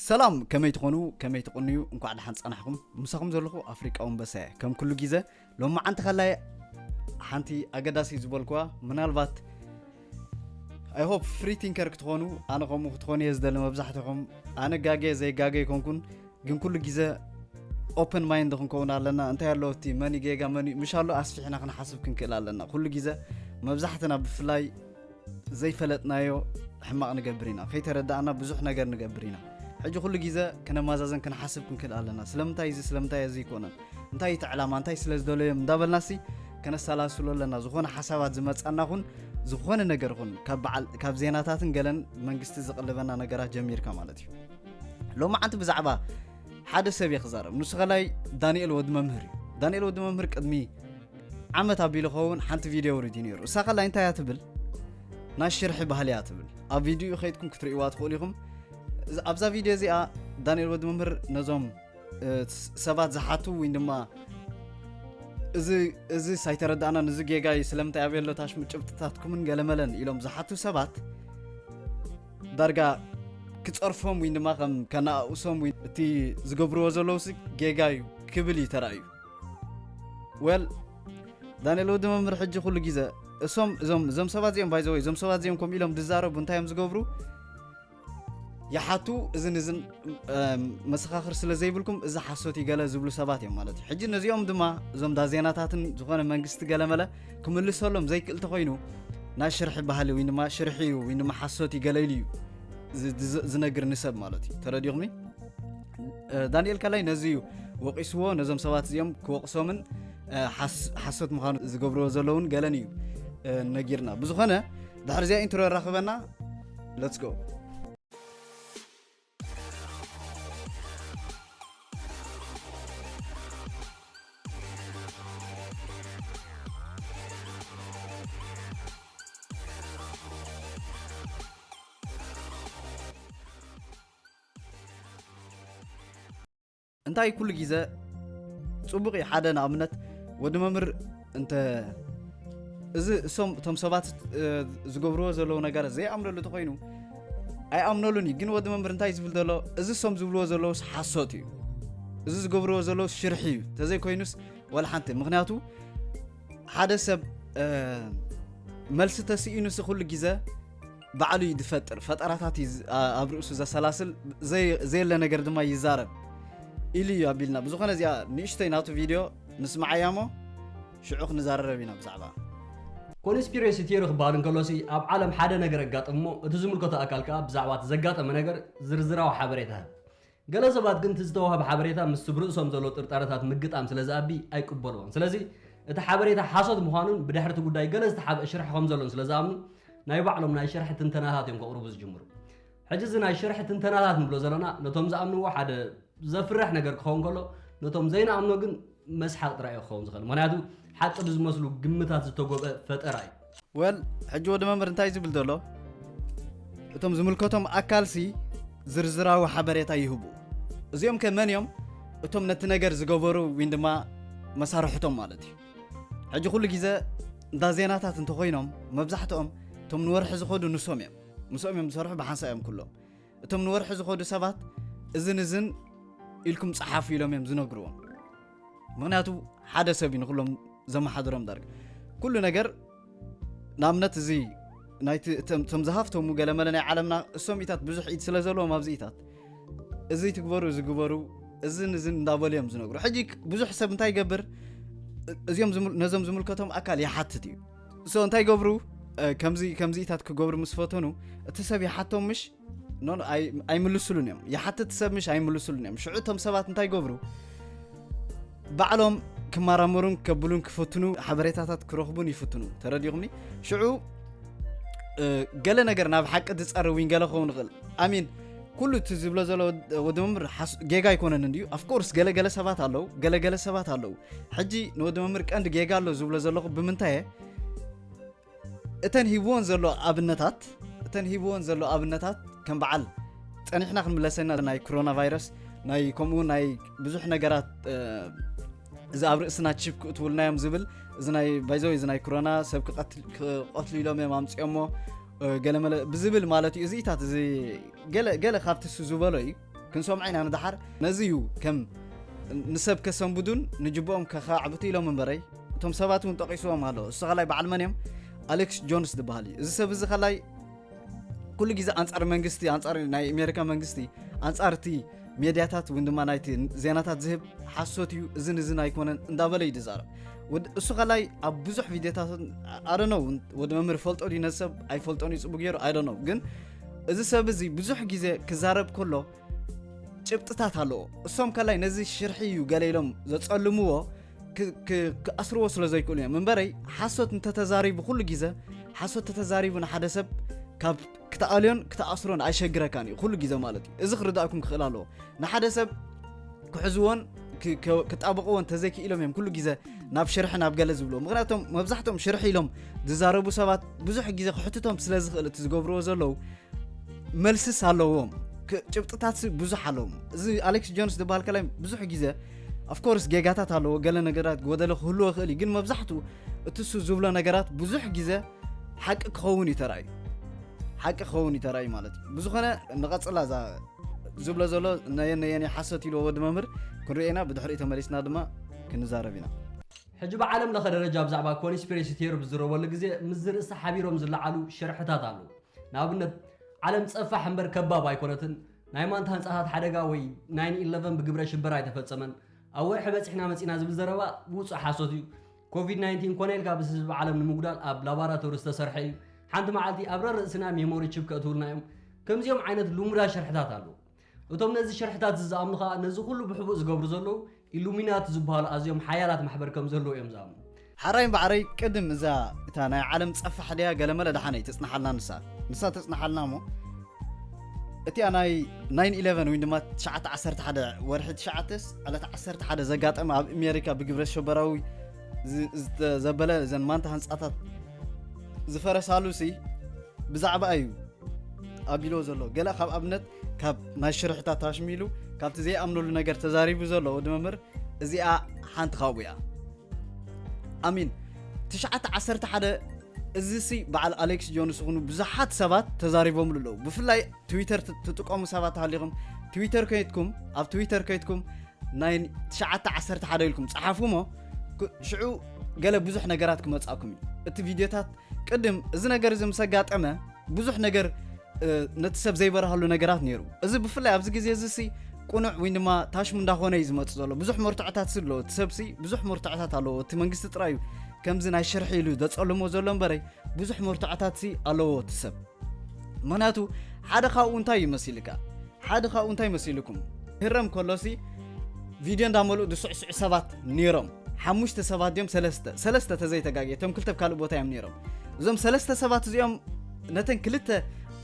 ሰላም፣ ከመይ ትኾኑ? ከመይ ትቕንዩ? እንኳዕ ደሓን ጸናሕኩም። ምሳኹም ዘለኹ ኣፍሪቃዊ ኣንበሳ እየ። ከም ኩሉ ግዜ ሎማዓንቲ ከላይ ሓንቲ ኣገዳሲ ዝበልኩዋ፣ ምናልባት I hope free thinker ክትኾኑ፣ ኣነ ከምኡ ክትኾኑ እየ ዝደሊ። መብዛሕትኹም፣ ኣነ ጋገ ዘይጋገ ኣይኮንኩን፣ ግን ኩሉ ግዜ open mind ክንከውን ኣለና። እንታይ ኣሎ እቲ መን እዩ ጌጋ፣ መን እዩ፣ ምሽ ኣሎ ኣስፊሕና ክንሓስብ ክንክእል ኣለና። ኩሉ ግዜ መብዛሕትና ብፍላይ ዘይፈለጥናዮ ሕማቕ ንገብር ኢና፣ ከይተረዳእና ብዙሕ ነገር ንገብር ኢና። ሕጂ ኩሉ ግዜ ክነማዛዘን ክንሓስብ ክንክእል ኣለና። ስለምንታይ እዚ፣ ስለምንታይ እዚ ኣይኮነን፣ እንታይ እቲ ዕላማ፣ እንታይ ስለ ዝደለዮም እንዳበልናሲ ከነሰላስሎ ኣለና። ዝኾነ ሓሳባት ዝመጻና ኹን ዝኾነ ነገር ኹን ካብ በዓል፣ ካብ ዜናታትን ገለን መንግስቲ ዝቕልበና ነገራት ጀሚርካ ማለት እዩ። ሎማዓንቲ ብዛዕባ ሓደ ሰብ እየ ክዛረብ። ንሱ ኸላይ ዳንኤል ወዲ መምህር እዩ። ዳንኤል ወዲ መምህር ቅድሚ ዓመት ኣቢሉ ኸውን ሓንቲ ቪድዮ ኣውሪዱ ነይሩ። እሳ ኸላይ እንታይ እያ ትብል? ናይ ሽርሒ ባህሊ እያ ትብል። ኣብ ቪድዮ ከይድኩም ክትርእይዋ ትኽእሉ ኢኹም። እዛ፣ ኣብዛ ቪድዮ እዚኣ ዳንኤል ወዲ መምህር ነዞም፣ እ፣ ስ-፣ ሰባት ዝሓቱ ወይ ድማ እዚ፣ እዚ ሳይተረዳእናን እዚ ጌጋ እዩ፣ ስለምንታይ ኣበይ ኣሎ ታሽሙ ጭብጥታትኩምን ገለመለን ኢሎም ዝሓቱ ሰባት ዳርጋ ክጸርፎም ወይ ድማ ከም ከነኣእሶም ወይ እቲ ዝገብርዎ ዘለውሲ ጌጋ እዩ ክብል እዩ ተራእዩ። ወል ዳንኤል ወዲ መምህር ሕጂ ኩሉ ግዜ እሶም እዞም እዞም ሰባት እዚኦም ባይዘወይ እዞም ሰባት እዚኦም ከምኡ ኢሎም ዝዛረቡ እንታይ እዮም ዝገብሩ? ይሓቱ። እዝን እዝን፣ እም፣ መሰኻኽር ስለ ዘይብልኩም እዚ ሓሶት እዩ ገለ ዝብሉ ሰባት እዮም ማለት እዩ። ሕጂ ነዚኦም ድማ እዞም ዳዜናታትን ዝኾነ መንግስቲ ገለመለ ክምልሰሎም ዘይክእል ተኾይኑ ናይ ሽርሒ ባህሊ ወይ ድማ ሽርሒ እዩ ወይ ድማ ሓሶት እዩ ገለ ኢሉ እዩ ዝ-፣ ዝ-፣ ዝነግር ንሰብ ማለት እዩ። ተረዲኹምኒ? እ፣ ዳንኤል ከላይ ነዚ እዩ ወቒስዎ፣ ነዞም ሰባት እዚኦም ክወቕሶምን፣ እ፣ ሓስ-፣ ሓሶት ምዃኑ ዝገብርዎ ዘለውን ገለን እዩ፣ እ፣ ነጊርና። ብዝኾነ ድሕሪ እዚኣ ኢንትሮ የራኽበና። Let's go። እንታይ ኩሉ ግዜ ጽቡቕ እዩ። ሓደ ንኣብነት ወዲ መምህር እንተ እዚ እሶም እቶም ሰባት፣ እ፣ ዝገብርዎ ዘለዉ ነገር ዘይኣምነሉ እንተኾይኑ ኣይኣምነሉን እዩ። ግን ወዲ መምህር እንታይ ዝብል ዘሎ? እዚ እሶም ዝብልዎ ዘለዉስ ሓሶት እዩ። እዚ ዝገብርዎ ዘለዉ ሽርሒ እዩ። ተዘይኮይኑስ ወላ ሓንቲ። ምኽንያቱ ሓደ ሰብ፣ እ፣ መልሲ ተስኢኑሲ ኩሉ ግዜ ባዕሉ እዩ ዝፈጥር። ፈጠራታት እዩ ዝ-፣ ኣ-፣ ኣብ ርእሱ ዘሰላስል፣ ዘይ-፣ ዘየለ ነገር ድማ ይዛረብ ኢሉ እዩ ኣቢልና። ብዝኾነ እዚኣ ንእሽተይ ናቱ ቪድዮ ንስምዓያ እሞ ሽዑ ክንዛረረብ ኢና ብዛዕባ። ኮንስፒሬሲ ቲዮሪ ክበሃል እንከሎሲ ኣብ ዓለም ሓደ ነገር ኣጋጥም እሞ እቲ ዝምልከቶ ኣካል ከኣ ብዛዕባ እቲ ዘጋጠመ ነገር ዝርዝራዊ ሓበሬታ ይህብ። ገለ ሰባት ግን እቲ ዝተዋህበ ሓበሬታ ምስ ስብ ርእሶም ዘሎ ጥርጣረታት ምግጣም ስለ ዝኣቢ ኣይቅበልዎን። ስለዚ እቲ ሓበሬታ ሓሶት ምዃኑን ብድሕሪ እቲ ጉዳይ ገለ ዝተሓብአ ሽርሒ ከም ዘሎን ስለ ዝኣምኑ ናይ ባዕሎም ናይ ሽርሒ ትንተናታት እዮም ከቕርቡ ዝጅምሩ። ሕጂ እዚ ናይ ሽርሒ ትንተናታት ንብሎ ዘለና ነቶም ዝኣምንዎ ሓደ ዘፍርሕ ነገር ክኸውን ከሎ ነቶም ዘይንኣምኖ ግን መስሓቕ ጥራይ እዩ ክኸውን ዝኽእል። ምኽንያቱ ሓቂ ብዝመስሉ ግምታት ዝተጎብአ ፈጠራ እዩ። ወል ሕጂ ወዲ መምህር እንታይ ዝብል ዘሎ? እቶም ዝምልከቶም ኣካልሲ ዝርዝራዊ ሓበሬታ ይህቡ። እዚኦም ከ መን እዮም? እቶም ነቲ ነገር ዝገበሩ ወይ ድማ መሳርሕቶም ማለት እዩ። ሕጂ ኩሉ ግዜ እንዳ ዜናታት እንተኾይኖም መብዛሕትኦም እቶም ንወርሒ ዝኸዱ ንሶም እዮም። ምስኦም እዮም ዝሰርሑ ብሓንሳእ እዮም ኩሎም። እቶም ንወርሒ ዝኸዱ ሰባት እዝን እዝን ኢልኩም ጸሓፉ ኢሎም እዮም ዝነግርዎም። ምኽንያቱ ሓደ ሰብ እዩ ንኩሎም ዘመሓድሮም ዳርጋ። ኩሉ ነገር ንኣብነት እዚ ናይቲ እቶም፣ እቶም ዝሃፍተሙ ገለመለ ናይ ዓለምና እሶም ኢታት ብዙሕ ኢድ ስለ ዘለዎም ኣብዚ ኢታት እዚ ትግበሩ፣ እዚ ግበሩ፣ እዝን እዝን እንዳበሉ እዮም ዝነግሩ። ሕጂ ብዙሕ ሰብ እንታይ ይገብር? እዚኦም ዝምል-፣ ነዞም ዝምልከቶም ኣካል ይሓትት እዩ። ሶ እንታይ ይገብሩ? እ፣ ከምዚ፣ ከምዚ ኢታት ክገብሩ ምስ ፈተኑ እቲ ሰብ ይሓቶም ምሽ? ኖ፣ ኖ፣ ኣይ-፣ ኣይምልሱሉን እዮም። ይሓትት ሰብ ምሽ ኣይምልሱሉን እዮም። ሽዑ እቶም ሰባት እንታይ ይገብሩ? ባዕሎም ክመራመሩን ከብሉን ክፈትኑ፣ ሓበሬታታት ክረኽቡን ይፍትኑ። ተረዲኹምኒ? ሽዑ፣ እ፣ ገለ ነገር ናብ ሓቂ ዝጸሪ ዊን ገለ ክኸውን ይኽእል። ኣሚን፣ ኩሉ እቲ ዝብሎ ዘሎ ወዲ መምህር ሓስ-፣ ጌጋ ኣይኮነን እንድዩ። Of course፣ ገለ ገለ ሰባት ኣለዉ፣ ገለ ገለ ሰባት ኣለዉ። ሕጂ ንወዲ መምህር ቀንዲ ጌጋ ኣሎ ዝብሎ ዘለኹ ብምንታይ እየ? እተን ሂብዎን ዘሎ ኣብነታት፣ እተን ሂብዎን ዘሎ ኣብነታት ከም በዓል ጸኒሕና ክንምለሰና ናይ ኮሮና ቫይረስ፣ ናይ ከምኡ እውን ናይ ብዙሕ ነገራት፣ እ፣ እዚ ኣብ ርእስና ቺፕ ክእትውልና እዮም ዝብል፣ እዚ ናይ ባይዘወይ እዚ ናይ ኮሮና ሰብ ክቐትል-፣ ክቐትሉ ኢሎም እዮም ኣምጺኦሞ፣ እ፣ ገለመለ ብዝብል ማለት እዩ። እዚታት እዚ ገለ፣ ገለ ካብቲ እሱ ዝበሎ እዩ። ክንሰምዖ ኢና ንድሓር። ነዚ እዩ ከም ንሰብ ከሰንብዱን ንጅብኦም ከኻዕብቱ ኢሎም እምበረይ፣ እቶም ሰባት እውን ጠቒስዎም ኣሎ። እሱ ኻላይ በዓል መን እዮም? ኣሌክስ ጆንስ ዝበሃል እዩ። እዚ ሰብ እዚ ኻላይ ኩሉ ግዜ ኣንጻር መንግስቲ፣ ኣንጻር ናይ ኣሜሪካ መንግስቲ፣ ኣንጻር እቲ ሜድያታት እውን ድማ ናይቲ ዜናታት ዝህብ ሓሶት እዩ፣ እዝን እዝን ኣይኮነን እንዳበለ እዩ ዝዛረብ። እሱ ኻላይ ኣብ ብዙሕ ቪድዮታት ኣደነው ወዲ መምህር ፈልጦ ድዩ ነዚ ሰብ ኣይፈልጦን እዩ ጽቡቅ ገይሩ ኣደነው። ግን እዚ ሰብ እዚ ብዙሕ ግዜ ክዛረብ ከሎ ጭብጥታት ኣለዎ። እሶም ከላይ ነዚ ሽርሒ እዩ ገለ ኢሎም ዘጸልምዎ ክኣስርዎ ስለ ዘይክእሉ እዮም እምበረይ፣ ሓሶት እንተተዛሪቡ ኩሉ ግዜ ሓሶት ተተዛሪቡ ንሓደ ሰብ ካብ ክትኣልዮን ክትኣስሮን ኣይሸግረካን እዩ ኩሉ ግዜ ማለት እዩ። እዚ ክርዳእኩም ክኽእል ኣለዎ። ንሓደ ሰብ ክሕዝዎን ክጣበቕዎ እንተዘይክኢሎም እዮም ኩሉ ግዜ ናብ ሽርሒ ናብ ገለ ዝብልዎ። ምክንያቱም መብዛሕትኦም ሽርሒ ኢሎም ዝዛረቡ ሰባት ብዙሕ ግዜ ክሕትቶም ስለ ዝኽእል እቲ ዝገብርዎ ዘለዉ መልስስ ኣለዎም። ጭብጥታት ብዙሕ ኣለዎም። እዚ ኣሌክስ ጆንስ ዝበሃል ከላይ ብዙሕ ግዜ ኦፍኮርስ ጌጋታት ኣለዎ፣ ገለ ነገራት ጎደለ ክህልዎ ይኽእል እዩ። ግን መብዛሕትኡ እቲ እሱ ዝብሎ ነገራት ብዙሕ ግዜ ሓቂ ክኸውን እዩ ተራእዩ፣ ሓቂ ክኸውን እዩ ተራእዩ ማለት እዩ። ብዝኾነ ንቐጽላ እዛ ዝብሎ ዘሎ ነየን ነየን ሓሶት ኢልዎ ወዲ መምህር ክንሪኦ ኢና። ብድሕሪኡ ተመሊስና ድማ ክንዛረብ ኢና። ሕጂ ብዓለም ለኸ ደረጃ ብዛዕባ ኮንስፒሬሲ ቲዮሪ ብዝረበሉ ግዜ ምስዚ ርእሲ ሓቢሮም ዝለዓሉ ሽርሕታት ኣለዉ። ንኣብነት ዓለም ጸፋሕ እምበር ከባብ ኣይኮነትን፣ ናይ ማንታ ህንጻታት ሓደጋ ወይ ናይን ኢለቨን ብግብረ ሽበራ ኣይተፈጸመን፣ ኣብ ወርሒ በጺሕና መጺና ዝብል ዘረባ ውጹእ ሓሶት እዩ። ኮቪድ ናይንቲን ኮነ ኢልካ ምስ ህዝቢ ዓለም ንምጉዳል ኣብ ላባራቶሪ ዝተሰርሐ እዩ። ሓንቲ መዓልቲ ኣብ ረርእስና ሜሞሪ ቺፕ ከእትውልና እዮም። ከምዚኦም ዓይነት ልሙዳት ሽርሕታት ኣለዉ። እቶም ነዚ ሽርሕታት እዚ ዝኣምኑ ኸኣ ነዚ ኩሉ ብሕቡእ ዝገብሩ ዘለዉ ኢሉሚናት ዝበሃሉ ኣዝዮም ሓያላት ማሕበር ከም ዘለዉ እዮም ዝኣምኑ። ሓራይ እምበዓረይ ቅድም እዛ እታ ናይ ዓለም ጸፋሕ ድያ ገለመለ ደሓነይ ትጽንሓልና ንሳ ንሳ ተጽንሓልና እሞ እቲኣ ናይ ናይን ኢለቨን ወይ ድማ ትሽዓተ ዓሰርተ ሓደ ወርሒ ትሽዓተስ ዕለት ዓሰርተ ሓደ ዘጋጠመ ኣብ ኣሜሪካ ብግብረ ሸበራዊ ዘበለ እዘን ማንታ ህንጻታት ዝፈረሳሉ ሲ ብዛዕባ እዩ ኣቢሎ ዘሎ ገለ ካብ ኣብነት ካብ ናይ ሽርሕታት ታሽሚሉ ካብቲ ዘይኣምነሉ ነገር ተዛሪቡ ዘሎ ወዲ መምህር እዚኣ ሓንቲ ካብኡ እያ። ኣሚን ትሽዓተ ዓሰርተ ሓደ እዚ ሲ በዓል ኣሌክስ ጆንስ ይኹኑ ብዙሓት ሰባት ተዛሪቦምሉ ኣለዉ። ብፍላይ ትዊተር ትጥቀሙ ሰባት ሃሊኹም ትዊተር ከይትኩም ኣብ ትዊተር ከይትኩም ናይ ትሽዓተ ዓሰርተ ሓደ ኢልኩም ጸሓፉ እሞ ሽዑ ገለ ብዙሕ ነገራት ክመጻኩም እዩ። እቲ ቪድዮታት ቅድም እዚ ነገር እዚ ምስ ኣጋጠመ ብዙሕ ነገር ነቲ ሰብ ዘይበርሃሉ ነገራት ነይሩ። እዚ ብፍላይ ኣብዚ ግዜ እዚ ሲ ቁኑዕ ወይ ድማ ታሽሙ እንዳኾነ እዩ ዝመጽእ ዘሎ። ብዙሕ መርትዖታት ሲ ኣለዎ። እቲ ሰብ ሲ ብዙሕ መርትዖታት ኣለዎ። እቲ መንግስቲ ጥራይ እዩ ከምዚ ናይ ሽርሒ ኢሉ ዘጸልሞ ዘሎ እምበረይ ብዙሕ መርትዖታት ሲ ኣለዎ እቲ ሰብ። ምክንያቱ ሓደ ካብኡ እንታይ እዩ መሲልካ? ሓደ ካብኡ እንታይ መሲልኩም? ክህረም ከሎሲ ቪድዮ እንዳመልኡ ዝስዕስዑ ሰባት ነይሮም። ሓሙሽተ ሰባት ድዮም ሰለስተ ሰለስተ ተዘይተጋግየ እቶም ክልተ ካልእ ቦታ እዮም ነይሮም። እዞም ሰለስተ ሰባት እዚኦም ነተን ክልተ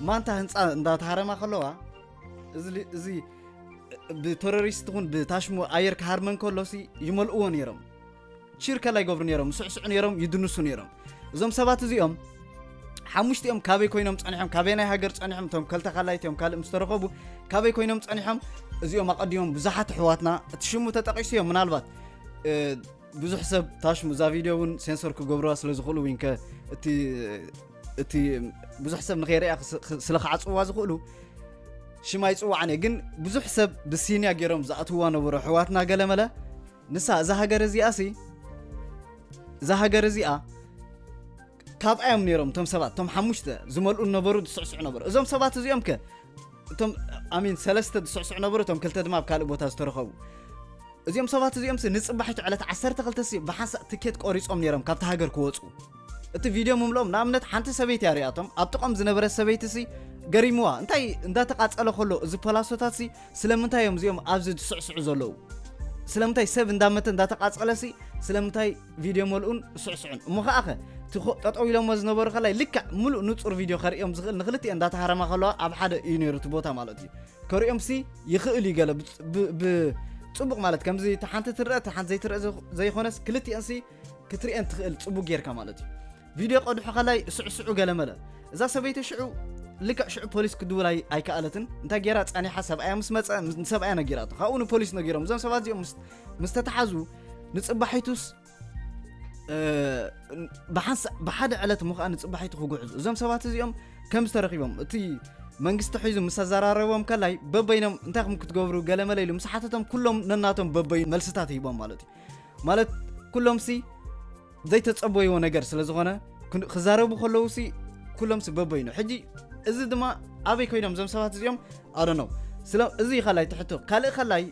ማንታ ህንፃ እንዳተሃረማ ከለዋ እዚ ብቴሮሪስት ኹን ብታሽሙ ኣየር ክሃርመን ከሎሲ ይመልእዎ ነይሮም። ቺር ከላ ይገብሩ ነይሮም፣ ይስዕስዑ ነይሮም፣ ይድንሱ ነይሮም። እዞም ሰባት እዚኦም ሓሙሽቲኦም ካበይ ኮይኖም ጸኒሖም፣ ካበይ ናይ ሃገር ጸኒሖም፣ እቶም ከልተ ካላይት እዮም ካልእ ምስ ተረኸቡ ካበይ ኮይኖም ጸኒሖም፣ እዚኦም ኣቐዲሞም ብዙሓት ኣሕዋትና እቲ ሽሙ ተጠቒሱ እዮም። ምናልባት ብዙሕ ሰብ ታሽሙ እዛ ቪድዮ እውን ሴንሰር ክገብሩዋ ስለ ዝኽእሉ ወይንከ እቲ እቲ ብዙሕ ሰብ ንኸይረኣ ስለ ክዓጽውዋ ዝኽእሉ ሽማ ይጽዋዕን እየ። ግን ብዙሕ ሰብ ብሲንያ ገይሮም ዝኣትውዋ ነበሩ ኣሕዋትና ገለመለ ንሳ እዛ ሃገር እዚኣ ሲ እዛ ሃገር እዚኣ ካብኣ እዮም ነይሮም እቶም ሰባት እቶም ሓሙሽተ ዝመልኡ ነበሩ ዝስዕስዑ ነበሩ። እዞም ሰባት እዚኦም ከ እቶም ኣሚን ሰለስተ ዝስዕስዑ ነበሩ እቶም ክልተ ድማ ኣብ ካልእ ቦታ ዝተረኸቡ። እዚኦም ሰባት እዚኦም ንጽባሒቱ ዕለት ዓሰርተ ክልተ ሲ ብሓንሳእ ትኬት ቆሪጾም ነይሮም ካብቲ ሃገር ክወጹ። እቲ ቪድዮ ምምልኦም ንኣብነት ሓንቲ ሰበይቲ እያ ሪኣቶም ኣብ ጥቖም ዝነበረት ሰበይቲ ሲ ገሪምዋ እንታይ እንዳተቃጸለ ከሎ እዚ ፖላሶታት ሲ ስለምንታይ እዮም እዚኦም ኣብዚ ዝስዕስዑ ዘለዉ? ስለምንታይ ሰብ እንዳመተ እንዳተቃጸለ ሲ ስለምንታይ ቪድዮ መልኡን ስዕስዑን እሞ ከኣኸ ጠጠው ኢሎሞ ዝነበሩ ከላይ ልክዕ ሙሉእ ንጹር ቪድዮ ከርእዮም ዝኽእል ንክልቲኤን እንዳተሃረማ ከለዋ ኣብ ሓደ እዩ ነይሩ እቲ ቦታ ማለት እዩ። ከርእዮም ሲ ይኽእል እዩ ገለ ብጽቡቕ ማለት ከምዚ እቲ ሓንቲ ትረአ እቲ ሓንቲ ዘይትረአ ዘይኮነስ ክልቲኤን ሲ ክትርእየን ትኽእል ጽቡቕ ጌርካ ማለት እዩ። ቪድዮ ቀድሑ ከላይ ስዕስዑ ገለ መለ እዛ ሰበይቲ ሽዑ ልክዕ ሽዑ ፖሊስ ክድውል ኣይከኣለትን እንታይ ጌራ ጸኒሓ ሰብኣያ ምስ መጸ ንሰብኣያ ነጊራቶ ካብኡ ንፖሊስ ነጊሮም እዞም ሰባት እዚኦም ምስ ተተሓዙ ንጽባሒቱስ ብሓደ ዕለት እሞ ከዓ ንጽባሒቱ ክጉዕዙ እዞም ሰባት እዚኦም ከም ዝተረኺቦም እቲ መንግስቲ ሒዙ ምስ ኣዘራረቦም ከላይ በበይኖም እንታይ ኹም ክትገብሩ ገለመለ ኢሉ ምስ ሓተቶም ኩሎም ነናቶም በበይኑ መልስታት ሂቦም ማለት እዩ። ማለት ኩሎም ሲ ዘይተጸበይዎ ነገር ስለ ዝኾነ ክን- ክዛረቡ ከለዉ ሲ ኩሎም ሲ በበይኑ። ሕጂ እዚ ድማ ኣበይ ኮይኖም እዞም ሰባት እዚኦም ኣዶ ነው ስለ እዚ ከላይ ትሕቶ ካልእ ከላይ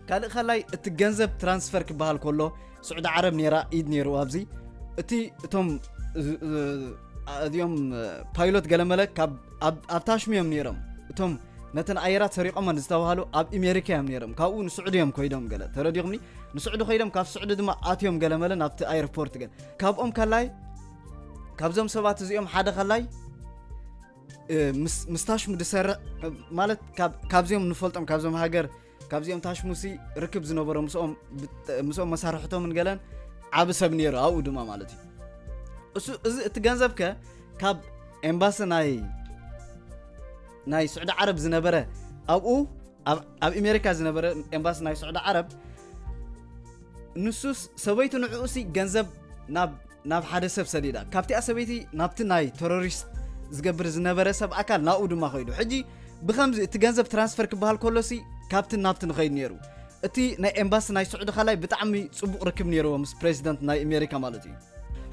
ካልእ ከላይ እቲ ገንዘብ ትራንስፈር ክበሃል ከሎ ስዑዲ ዓረብ ነይራ ኢድ ነይሩ ኣብዚ እቲ እቶም ዝ- ዝ- እዚኦም ፓይሎት ገለመለ ካብ ኣብ- ኣብ ታሽሙ እዮም ነይሮም እቶም ነተን ኣየራት ሰሪቆመን ዝተባሃሉ ኣብ ኣሜሪካ እዮም ነይሮም ካብኡ ንስዑዲ እዮም ኮይዶም ገለ ተረዲኹምኒ ንስዑዲ ኮይዶም ካብ ስዑዲ ድማ ኣትዮም ገለመለ ናብቲ ኣይርፖርት ገለ ካብኦም ከላይ ካብዞም ሰባት እዚኦም ሓደ ከላይ እ፣ ምስ ምስ ታሽሙ ዝሰርዕ እ፣ ማለት ካብ- ካብዚኦም ንፈልጦም ካብዞም ሃገር ካብዚኦም ታሽሙሲ ርክብ ዝነበሮ ምስኦም ብት- ምስኦም መሳርሕቶምን ገለን ዓቢ ሰብ ነይሩ ኣብኡ ድማ ማለት እዩ እሱ እዚ እቲ ገንዘብ ከ ካብ ኤምባሲ ናይ ናይ ስዑዲ ዓረብ ዝነበረ ኣብኡ ኣብ ኣብ ኣሜሪካ ዝነበረ ኤምባሲ ናይ ስዑዲ ዓረብ ንሱስ ሰበይቱ ንዕኡሲ ገንዘብ ናብ ናብ ሓደ ሰብ ሰዲዳ ካብቲኣ ሰበይቲ ናብቲ ናይ ተሮሪስት ዝገብር ዝነበረ ሰብ ኣካል ናብኡ ድማ ከይዱ ሕጂ ብከምዚ እቲ ገንዘብ ትራንስፈር ክበሃል ከሎሲ ካብትን ናብትን ንኸይድ ነይሩ እቲ ናይ ኤምባሲ ናይ ስዑዲ ከላይ ብጣዕሚ ፅቡቅ ርክብ ነይርዎ ምስ ፕሬዚደንት ናይ ኣሜሪካ ማለት እዩ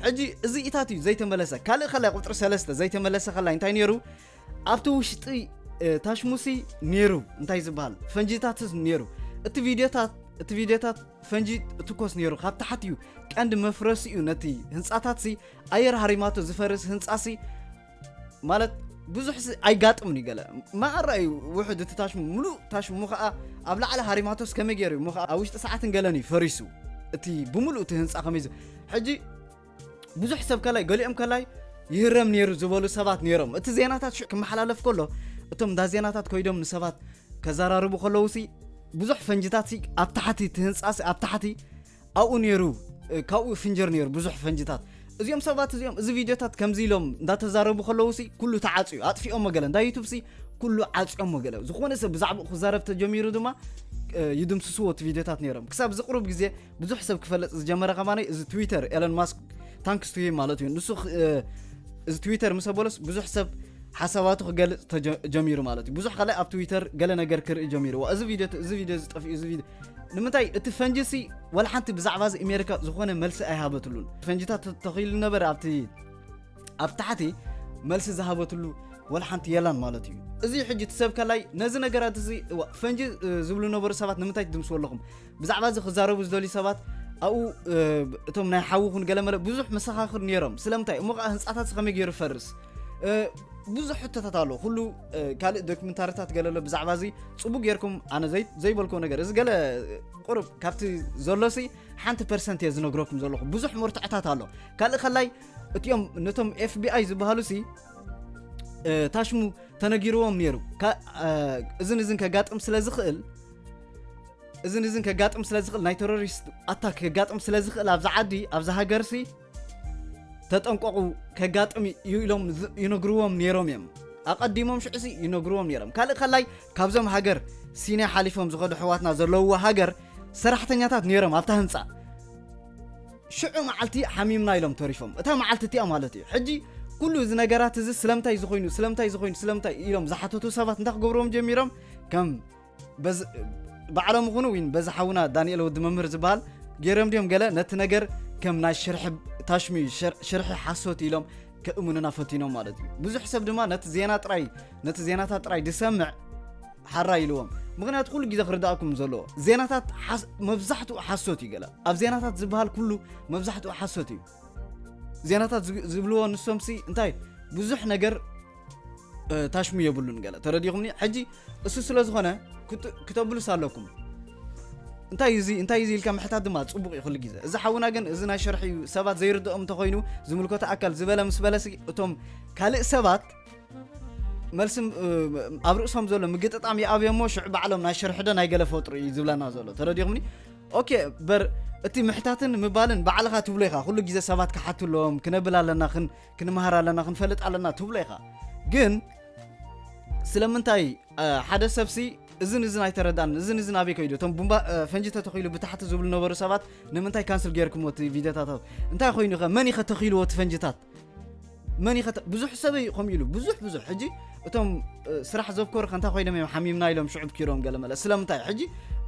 ሕጂ እዚ ኢታት እዩ ዘይተመለሰ ካልእ ከላይ ቁፅሪ ሰለስተ ዘይተመለሰ ከላይ እንታይ ነይሩ ኣብቲ ውሽጢ እ፣ ታሽሙሲ ነይሩ እንታይ ዝበሃል ፈንጂታትስ ነይሩ እቲ ቪድዮታት እቲ ቪድዮታት ፈንጂ እትኮስ ነይሩ ካብ ታሕት እዩ ቀንዲ መፍረሲ እዩ ነቲ ህንፃታትሲ ኣየር ሃሪማቶ ዝፈርስ ህንፃሲ ማለት ብዙሕ ሲ ኣይጋጥምን እዩ ገለ ማዕራ እዩ ውሕድ እቲ ታሽሙ ሙሉእ ታሽሙ ከዓ ኣብ ላዕሊ ሃሪማቶስ ከመይ ገይሩ እሞ ከዓ ኣብ ውሽጢ ሰዓትን ገለን እዩ ፈሪሱ እቲ ብምሉእ እቲ ህንፃ ከመይ ዝ- ሕጂ ብዙሕ ሰብ ከላይ ገሊኦም ከላይ ይህረም ነይሩ ዝበሉ ሰባት ነይሮም እቲ ዜናታት ሽዑ ክመሓላለፍ ከሎ እቶም እንዳ ዜናታት ኮይዶም ንሰባት ከዘራርቡ ከለውሲ ብዙሕ ፈንጅታት ሲ ኣብ ታሕቲ እቲ ህንፃ ሲ ኣብ ታሕቲ ኣብኡ ነይሩ እ፣ ካብኡ ፍንጀር ነይሩ ብዙሕ ፈንጅታት እዚኦም ሰባት እዚኦም እዚ ቪድዮታት ከምዚ ኢሎም እንዳተዛረቡ ከለውሲ ኩሉ ተዓፅዩ ኣጥፊኦሞ ገለ እንዳ ዩቱብ ሲ ኩሉ ዓፅዮሞ ገለ ዝኾነ ሰብ ብዛዕባኡ ክዛረብ ተጀሚሩ ድማ እ፣ ይድምስስዎ እቲ ቪድዮታት ነይሮም ክሳብ ዝቅሩብ ግዜ ብዙሕ ሰብ ክፈልጥ ዝጀመረ ከማነይ እዚ ትዊተር ኤለን ማስክ ታንክስ ቱ ማለት እዩ ንሱ ክ- እ፣ እዚ ትዊተር ምስ ኣበሎስ ብዙሕ ሰብ ሓሳባቱ ክገልፅ ተጀ- ጀሚሩ ማለት እዩ ብዙሕ ካልኣይ ኣብ ትዊተር ገለ ነገር ክርኢ ጀሚርዎ እዚ ቪድዮ እዚ ቪድዮ ዝጠፍኡ እዚ ቪድዮ ንምንታይ እቲ ፈንጂ ሲ ዋላ ሓንቲ ብዛዕባ እዚ ኣሜሪካ ዝኾነ መልሲ ኣይሃበትሉን ፈንጂታት ተተኺሉ ነበረ ኣብቲ ኣብ ታሕቲ መልሲ ዝሃበትሉ ወላ ሓንቲ የላን ማለት እዩ እዚ ሕጂ እቲ ሰብ ከላይ ነዚ ነገራት እዚ እዋ፣ ፈንጂ እ፣ ዝብሉ ነበሩ ሰባት ንምንታይ ትድምስዎ ኣለኹም ብዛዕባ እዚ ክዛረቡ ዝደልዩ ሰባት ኣብኡ እ፣ እቶም ናይ ሓዊ ኩን ገለመለ ብዙሕ መሰኻኽር ነይሮም ስለምንታይ እሞ ከዓ ህንፃታት ከመይ ገይሩ ፈርስ እ፣ ብዙሕ ሕቶታት ኣሎ ኩሉ እ፣ ካልእ ዶክመንታሪታት ገለ ኣሎ ብዛዕባ እዚ ፅቡቅ ጌርኩም ኣነ ዘይ- ዘይበልክዎ ነገር እዚ ገለ ቁሩብ ካብቲ ዘሎሲ ሓንቲ ፐርሰንት እየ ዝነግረኩም ዘለኹ ብዙሕ መርትዖታት ኣሎ ካልእ ከላይ እቲኦም ነቶም ኤፍቢኣይ ዝበሃሉ ሲ እ፣ ታሽሙ ተነጊርዎም ነይሩ ካ- እ፣ እዝን እዝን ከጋጥም ስለ ዝኽእል እዝን እዝን ከጋጥም ስለ ዝኽእል ናይ ተሮሪስት ኣታክ ከጋጥም ስለ ዝኽእል ኣብዚ ዓዲ ኣብዚ ሃገር ሲ ተጠንቀቑ ከጋጥም እዩ ኢሎም ዝ- ይነግርዎም ነይሮም እዮም ኣቐዲሞም ሽዑ ሲ ይነግርዎም ነይሮም ካልእ ከላይ ካብዞም ሃገር ሲናይ ሓሊፎም ዝኸዱ ኣሕዋትና ዘለውዎ ሃገር ሰራሕተኛታት ነይሮም ኣብታ ህንፃ ሽዑ መዓልቲ ሓሚምና ኢሎም ተሪፎም እታ መዓልቲ እቲኣ ማለት እዩ ሕጂ ኩሉ እዚ ነገራት እዚ ስለምንታይ ዝኾይኑ ስለምንታይ ዝኾይኑ ስለምንታይ ኢሎም ዝሓተቱ ሰባት እንታይ ክገብርዎም ጀሚሮም ከም በዝ- ባዕሎም ይኹኑ ወይ በዚ ሓውና ዳንኤል ወዲ መምህር ዝበሃል ገይሮም ድዮም ገለ ነቲ ነገር ከም ናይ ሽርሒ ታሽሚ ሽር- ሽርሒ ሓሶት ኢሎም ከእምኑና ፈቲኖም ማለት እዩ ብዙሕ ሰብ ድማ ነቲ ዜና ጥራይ ነቲ ዜናታት ጥራይ ዝሰምዕ ሓራ ኢልዎም ምክንያቱ ኩሉ ግዜ ክርዳእኩም ዘለዎ ዜናታት ሓስ- መብዛሕትኡ ሓሶት እዩ ገለ ኣብ ዜናታት ዝበሃል ኩሉ መብዛሕትኡ ሓሶት እዩ ዜናታት ዝግ- ዝብልዎ ንሶምሲ እንታይ ብዙሕ ነገር እ፣ ታሽሙ የብሉን ገለ ተረዲኹምኒ ሕጂ እሱ ስለ ዝኾነ ክት- ክተብሉስ ኣለኩም እንታይ እዩ እዚ እንታይ እዩ እዚ ኢልካ ምሕታት ድማ ፅቡቅ እዩ ኩሉ ግዜ እዚ ሓውና ግን እዚ ናይ ሸርሒ እዩ ሰባት ዘይርድኦም እንተኮይኑ ዝምልከቶ ኣካል ዝበለ ምስ በለሲ እቶም ካልእ ሰባት መልሲ እ፣ ኣብ ርእሶም ዘሎ ምግጥጣም ይኣብዮሞ ሽዑ ባዕሎም ናይ ሸርሒ ዶ ናይ ገለ ፈጥሩ እዩ ዝብለና ዘሎ ተረዲኹምኒ ኦኬ በር እቲ ምሕታትን ምባልን ባዕልኻ ትብሎ ኢኻ ኩሉ ግዜ ሰባት ክሓቱ ኣለዎም ክነብል ኣለና ክን- ክንመሃር ኣለና ክንፈልጥ ኣለና ትብሎ ኢኻ ግን ስለምንታይ እ፣ ሓደ ሰብሲ እዝን እዝን ኣይተረዳን እዝን እዝን ኣበይ ከይዱ እቶም ቡምባ እ፣ ፈንጂ ተተኺሉ ብታሕቲ ዝብሉ ነበሩ ሰባት ንምንታይ ካንስል ገይርኩሞ እቲ ቪድዮታት እንታይ ኮይኑ ኸ መን ኢኸ ተኺልዎ እቲ ፈንጅታት መን ኢኸ ተ- ብዙሕ ሰብ እዩ ከምኡ ኢሉ ብዙሕ ብዙሕ ሕጂ እቶም ስራሕ ዘፍኮር ከንታ ኮይኖም እዮም ሓሚምና ኢሎም ሽዑብ ኪሮም ገለ መለ ስለምንታይ ሕጂ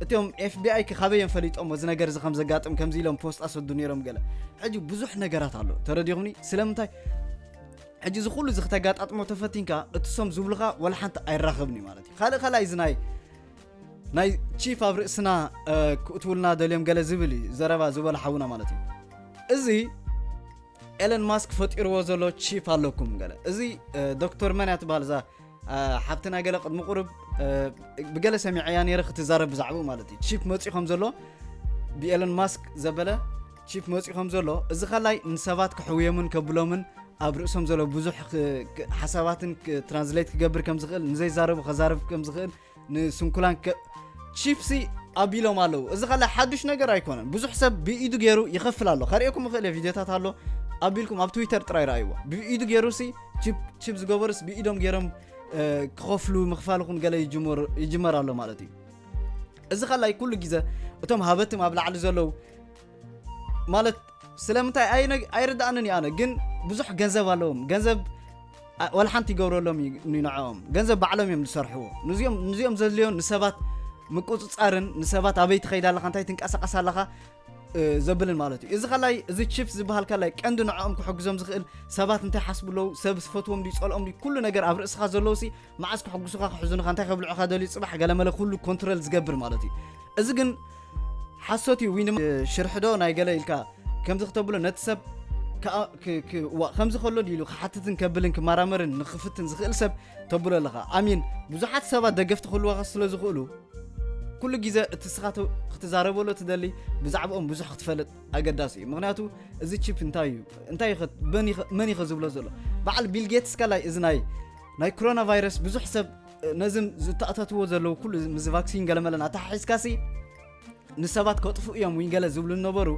እቶም ኤፍቢኣይ ክካበይ እዮም ፈሊጦም እዚ ነገር እዚ ከም ዘጋጥም ከምዚ ኢሎም ፖስት ኣሰዱ ነይሮም ገለ ሕጂ ብዙሕ ነገራት ኣሎ ተረዲኹምኒ ስለምንታይ ሕጂ እዚ ኩሉ እዚ ክተጋጣጥሞ ተፈቲንካ እቲ ሶም ዝብሉኻ ወላ ሓንቲ ኣይራኸብን እዩ ማለት እዩ ካልእ ካልኣይ እዚ ናይ ናይ ቺፍ ኣብ ርእስና ክእትውልና ደልዮም ገለ ዝብል እዩ ዘረባ ዝበሎ ሓውና ማለት እዩ እዚ ኤለን ማስክ ፈጢርዎ ዘሎ ቺፕ ኣለኩም ገለ እዚ ዶክተር መን እያ ትበሃል እዛ ሓብትና ገለ ቅድሚ ቁርብ ብገለ ሰሚዐያ ነይረ ክትዛረብ ብዛዕባኡ ማለት እዩ ቺፕ መፂኡ ከም ዘሎ ብኤለን ማስክ ዘበለ ቺፕ መፂኡ ከም ዘሎ እዚ ከላይ ንሰባት ክሕውዮምን ከብሎምን ኣብ ርእሶም ዘሎ ብዙሕ ሓሳባትን ትራንስሌት ክገብር ከም ዝኽእል ንዘይዛረቡ ከዛረብ ከም ዝኽእል ንስንኩላን ቺፕሲ ኣቢሎም ኣለዉ እዚ ከላ ሓዱሽ ነገር ኣይኮነን ብዙሕ ሰብ ብኢዱ ገይሩ ይኸፍል ኣሎ ከርእየኩም ይኽእል ቪዲዮታት ኣሎ ኣቢልኩም ኣብ ትዊተር ጥራይ ረኣይዎ ብኢዱ ገይሩ ሲ ቺፕ ዝገበሩስ ብኢዶም ገይሮም ክኸፍሉ ምኽፋል ኹን ገለ ይጅመር ኣሎ ማለት እዩ እዚ ከላይ ኩሉ ግዜ እቶም ሃበትም ኣብ ላዕሊ ዘለዉ ማለት ስለምንታይ ኣይርዳእንን እዩ ኣነ ግን ብዙሕ ገንዘብ ኣለዎም ገንዘብ ወላ ሓንቲ ይገብረሎም ንዕኦም ገንዘብ ባዕሎም እዮም ዝሰርሕዎ ንዚኦም ዘድልዮ ንሰባት ምቁፅፃርን ንሰባት ኣበይ ትኸይድ ኣለካ እንታይ ትንቀሳቀስ ኣለካ ዘብልን ማለት እዩ እዚ ከላይ እዚ ቺፕ ዝበሃል ከላይ ቀንዲ ንዕኦም ክሕግዞም ዝኽእል ሰባት እንታይ ሓስቡ ኣለዉ ሰብ ዝፈትዎም ድዩ ፀልኦም ድዩ ኩሉ ነገር ኣብ ርእስኻ ዘለዉ ሲ መዓስ ክሕጉሱኻ ክሕዙንኻ እንታይ ከብልዑኻ ደልዩ ፅባሕ ገለመለ ኩሉ ኮንትሮል ዝገብር ማለት እዩ እዚ ግን ሓሶት እዩ ወይ ድማ ሽርሕዶ ናይ ገለ ኢልካ ከምዚ ክተብሎ ነቲ ሰብ ከምዚ ከሎ ድዩ ኢሉ ክሓትትን ከብልን ክመራመርን ንክፍትን ዝኽእል ሰብ ተብሎ ኣለኻ ኣሚን ብዙሓት ሰባት ደገፍቲ ክህልዋኻ ስለ ዝኽእሉ ኩሉ ግዜ እቲ ስኻ ክትዛረበሎ ትደሊ ብዛዕባኦም ብዙሕ ክትፈልጥ ኣገዳሲ እዩ ምክንያቱ እዚ ቺፕ እንታይ እዩ እንታይ መን ይኸ ዝብሎ ዘሎ በዓል ቢል ጌትስ ከላይ እዚ ናይ ናይ ኮሮና ቫይረስ ብዙሕ ሰብ ነዚ ዝተኣታትዎ ዘለዉ ኩሉ ምስ ቫክሲን ገለመለን ኣተሓሒዝካሲ ንሰባት ከጥፉ እዮም ወይ ገለ ዝብሉ ነበሩ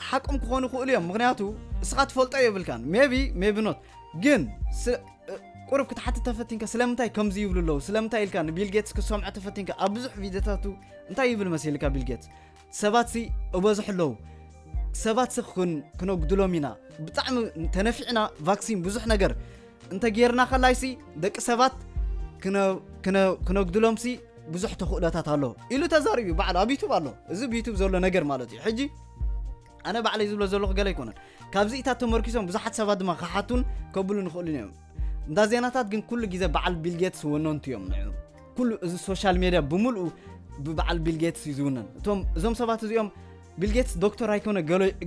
ሓቆም ክኾኑ ይኽእሉ እዮም ምክንያቱ እስኻ ትፈልጦ የብልካን ሜቢ ሜቢ ኖት ግን ቁሩብ ክትሓትት ተፈቲንካ ስለምንታይ ከምዚ ይብሉ ኣለዉ ስለምንታይ ኢልካ ንቢል ጌትስ ክሰምዖ ተፈቲንካ ኣብ ብዙሕ ቪድዮታቱ እንታይ ይብል መሲልካ ቢል ጌትስ ሰባት ሲ እበዝሑ ኣለዉ ሰባት ሲ ክነጉድሎም ኢና ብጣዕሚ ተነፊዕና ቫክሲን ብዙሕ ነገር እንተጌርና ከላይሲ ደቂ ሰባት ክነጉድሎም ሲ ብዙሕ ተኽእሎታት ኣሎ ኢሉ ተዛሪቡ ባዕሉ ኣብ ዩቱብ ኣሎ እዚ ብዩቱብ ዘሎ ነገር ማለት እዩ ሕጂ ኣነ ባዕለይ ዝብሎ ዘለኹ ገለ ኣይኮነን ካብዚ ኢታት ተመርኪሶም ብዙሓት ሰባት ድማ ክሓቱን ከብሉ ንኽእሉን እዮም እንዳ ዜናታት ግን ኩሉ ግዜ በዓል ቢልጌትስ ወነንቱ እዮም ንዑ ኩሉ እዚ ሶሻል ሜድያ ብምልኡ ብበዓል ቢልጌትስ እዩ ዝውነን እቶም እዞም ሰባት እዚኦም ቢልጌትስ ዶክተር ኣይኮነ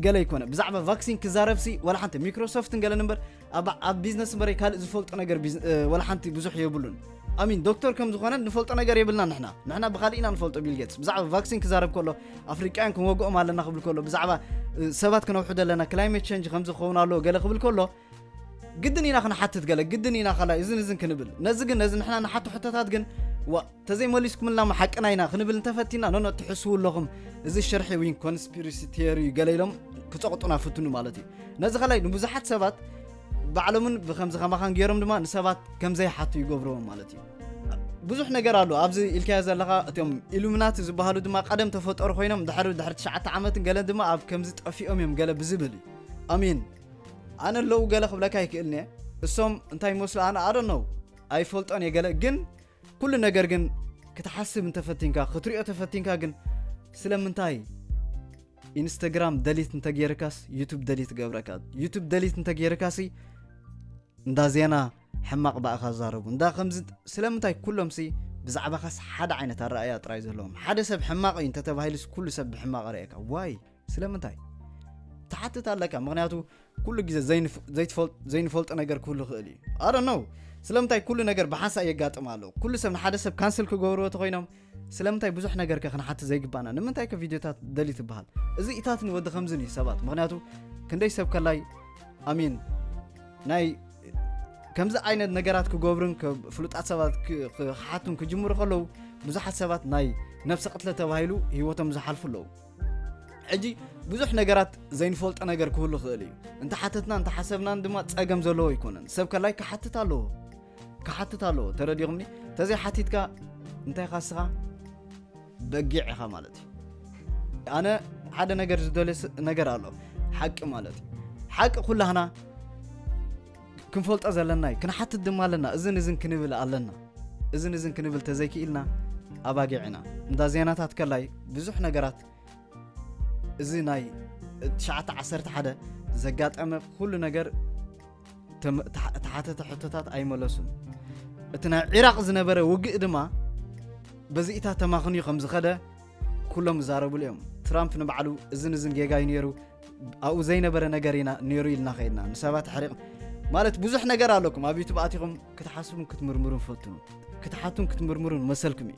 ገለ ኣይኮነ ብዛዕባ ቫክሲን ክዛረብሲ ዋላ ሓንቲ ሚክሮሶፍትን ገለን እምበር ኣብ ቢዝነስ እምበረይ ካልእ ዝፈልጦ ነገር ዋላ ሓንቲ ብዙሕ የብሉን ኣሚን ዶክተር ከም ዝኾነ ንፈልጦ ነገር የብልና ንሕና ንሕና ብካልእ ኢና ንፈልጦ ቢልጌትስ ብዛዕባ ቫክሲን ክዛረብ ከሎ ኣፍሪቃውያን ክንወግኦም ኣለና ክብል ከሎ ብዛዕባ ሰባት ክነውሕዶ ኣለና ክላይሜት ቸንጅ ከም ዝኸውን ኣለዎ ገለ ክብል ከሎ ግድን ኢና ክንሓትት ገለ ግድን ኢና ካልኣይ እዝን እዝን ክንብል ነዚ ግን ነዚ ንሕና ንሓቶ ሕቶታት ግን ዋ ተዘይመሊስኩምልና ሓቅና ኢና ክንብል እንተፈቲና ኖኖ ትሕስቡ ኣለኹም እዚ ሽርሒ ዊን ኮንስፒሪሲ ቲዮሪ ገለ ኢሎም ክፀቕጡና ፍትኑ ማለት እዩ ነዚ ካልኣይ ንብዙሓት ሰባት ባዕሎምን ብከምዚ ከማኻን ገይሮም ድማ ንሰባት ከምዘይሓቱ ይገብርዎም ማለት እዩ ብዙሕ ነገር ኣሎ ኣብዚ ኢልካዮ ዘለኻ እቶም ኢሉሚናቲ ዝበሃሉ ድማ ቀደም ተፈጠሩ ኮይኖም ድሕሪ ድሕሪ ትሽዓተ ዓመትን ገለን ድማ ኣብ ከምዚ ጠፊኦም እዮም ገለ ብዝብል እዩ ኣሚን ኣነ ኣለዉ ገለ ክብለካ ይክእልኒ እሶም እንታይ ይመስሉ ኣነ ኣዶ ነው ኣይፈልጦን እየ ገለ ግን ኩሉ ነገር ግን ክትሓስብ እንተፈቲንካ ክትሪኦ ተፈቲንካ ግን ስለምንታይ ኢንስታግራም ደሊት እንተገይርካስ ዩቱብ ደሊት ገብረካ ዩቱብ ደሊት እንተገይርካሲ እንዳ ዜና ሕማቕ ብኣኻ ዛረቡ እንዳ ከምዚ ስለምንታይ ኩሎምሲ ብዛዕባኻስ ሓደ ዓይነት ኣረኣያ ጥራይ ዘለዎም ሓደ ሰብ ሕማቕ እዩ እንተተባሂሉስ ኩሉ ሰብ ብሕማቕ ረእየካ ዋይ ስለምንታይ ትሓትት ኣለካ ምክንያቱ ኩሉ ግዜ ዘይንፈልጦ ነገር ክህሉ ይኽእል እዩ ኣረ ነው ስለምንታይ ኩሉ ነገር ብሓንሳእ የጋጥም ኣሎ ኩሉ ሰብ ንሓደ ሰብ ካንስል ክገብርዎ ተኮይኖም ስለምንታይ ብዙሕ ነገር ከ ክንሓትት ዘይግባና ንምንታይ ከ ቪድዮታት ደሊ ትበሃል እዚ ኢታትን ወዲ ከምዝን እዩ ሰባት ምክንያቱ ክንደይ ሰብ ከላይ ኣሚን ናይ ከምዚ ዓይነት ነገራት ክገብሩን ፍሉጣት ሰባት ክሓቱን ክጅምሩ ከለዉ ብዙሓት ሰባት ናይ ነብሰ ቅትለ ተባሂሉ ህይወቶም ዝሓልፉ ኣለዉ ሕጂ ብዙሕ ነገራት ዘይንፈልጦ ነገር ክህሉ ይኽእል እዩ እንተሓተትና እንተሓሰብናን ድማ ፀገም ዘለዎ ኣይኮነን ሰብ ከላይ ክሓትት ኣለዎ ክሓትት ኣለዎ ተረዲኹምኒ ተዘይሓቲትካ እንታይ ካስኻ በጊዕ ኢኻ ማለት እዩ ኣነ ሓደ ነገር ዝደልዮ ነገር ኣሎ ሓቂ ማለት እዩ ሓቂ ኩላህና ክንፈልጦ ዘለና እዩ። ክንሓትት ድማ ኣለና። እዝን እዝን ክንብል ኣለና። እዝን እዝን ክንብል ተዘይክኢልና ኣባጊዕ ኢና። እንዳ ዜናታት ከላይ ብዙሕ ነገራት እዚ ናይ ትሽዓተ ዓሰርተ ሓደ ዘጋጠመ ኩሉ ነገር ተም- ተሓ- ተሓተተ ሕቶታት ኣይመለሱን። እቲ ናይ ዒራቕ ዝነበረ ውግእ ድማ በዚ ኢታ ተማኽንዩ ከም ዝኸደ ኩሎም ይዛረብሉ እዮም። ትራምፕ ንባዕሉ እዝን እዝን ጌጋ እዩ ነይሩ፣ ኣብኡ ዘይነበረ ነገር ኢና ነይሩ ኢልና ከይድና ንሰባት ሕሪቕ ማለት ብዙሕ ነገር ኣለኩም። ኣብ ዩቱብ ኣቲኹም ክትሓስቡን ክትምርምሩን ፈትኑ። ክትሓቱን ክትምርምሩን መሰልኩም እዩ።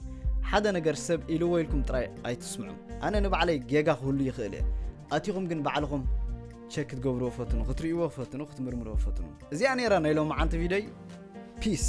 ሓደ ነገር ሰብ ኢልዎ ኢልኩም ጥራይ ኣይትስምዑ። ኣነ ንባዕለይ ጌጋ ክህሉ ይኽእል እየ። ኣቲኹም ግን ባዕልኹም ቸክ ክትገብርዎ ፈትኑ፣ ክትርእይዎ ፈትኑ፣ ክትምርምርዎ ፈትኑ። እዚኣ ነይራ ናይ ሎማዓንቲ ቪድዮይ። ፒስ።